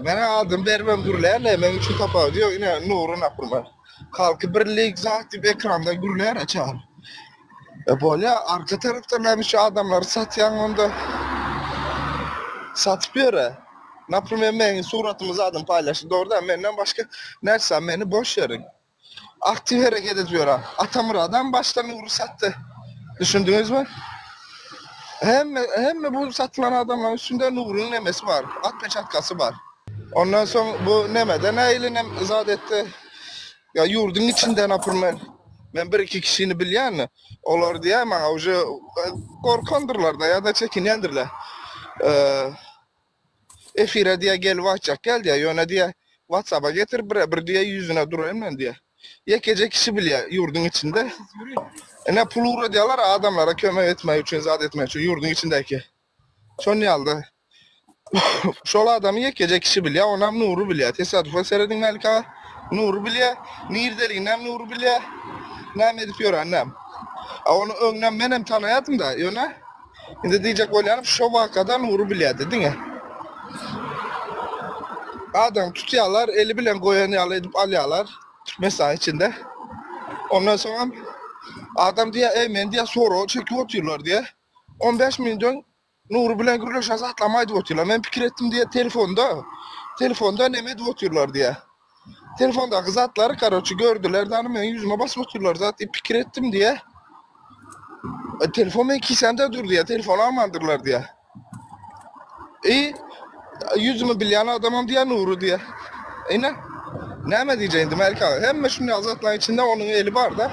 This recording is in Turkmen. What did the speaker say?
Menä adym beribem gürlärler, meň üçin tapawudy ýok, ine Nury naprimar. Halky birlik zat diýip ekranda gürlär açar. E bolýa, arka tarapda näme üçin adamlary satýaň onda? Satyp ýöre. Naprimer meň suratymy zadymy paýlaşdy, dogry däl, menden başga nätse meni boş ýeriň. Aktiw hereket edip ýören. Atamyradam başda Nury satdy. Düşündiňizmi? Hemme hemme bu satylan adamlaryň üstünde Nuryň nemesi bar, atpeçatkasy bar. Ondan soň bu nemede nähili nem zat etdi? Ýa ýurduň içinde naprmer men bir iki kişini bilýän, olar diýýär maňa uje gorkandyrlar-da ýa-da çekinýändirler. Efire diýýär gelip aýtjak gel diýýär, ýöne diýýär WhatsApp-a getir bire bir diýýär ýüzüne duraýyn men diýýär. Ýekeje kişi bilýär ýurduň içinde. Ine pul ugradýarlar adamlara kömek etmek üçin zat etmek üçin ýurduň içindäki. Şon ýalyda. Şol adamy ýekeje kişi bilýär, onam Nury bilýär. Tesadüfe serediň Mälik aga. Nury bilýär, niredeliginem Nury bilýär, näme edip ýöreninem. A ony öňden menem tanaýardym-da, ýöne Indi diýjek bolýanym şo wakada Nury bilýärdi diňe. Adam tutýarlar, eli bilen goýan ýaly edip alýarlar Türkmenistan içinde. Ondan soňam adam diýýär, eý meni diýýär soraga çekip otyrlar diýýär. 15 minut öň Nury bilen gürleşen zatlarymy aýdyp otyrlar. Men pikir etdim diýýär telefonda, telefonda neme edip otyrlar diýýär. Telefondaky zatlary karoçi gördüler dany meniň ýüzüme basyp otyrlar zat diýip pikir etdim diýýär. E, telefon meniň kisämde dur diýýär, telefon almandyrlar diýýär. E, ýüzümi bilýän adamam diýýär Nury diýýär. Ine, näme diýjek indi Mälik aga? Hemme şunýaly zatlaryň içinde onuň eli bar-da.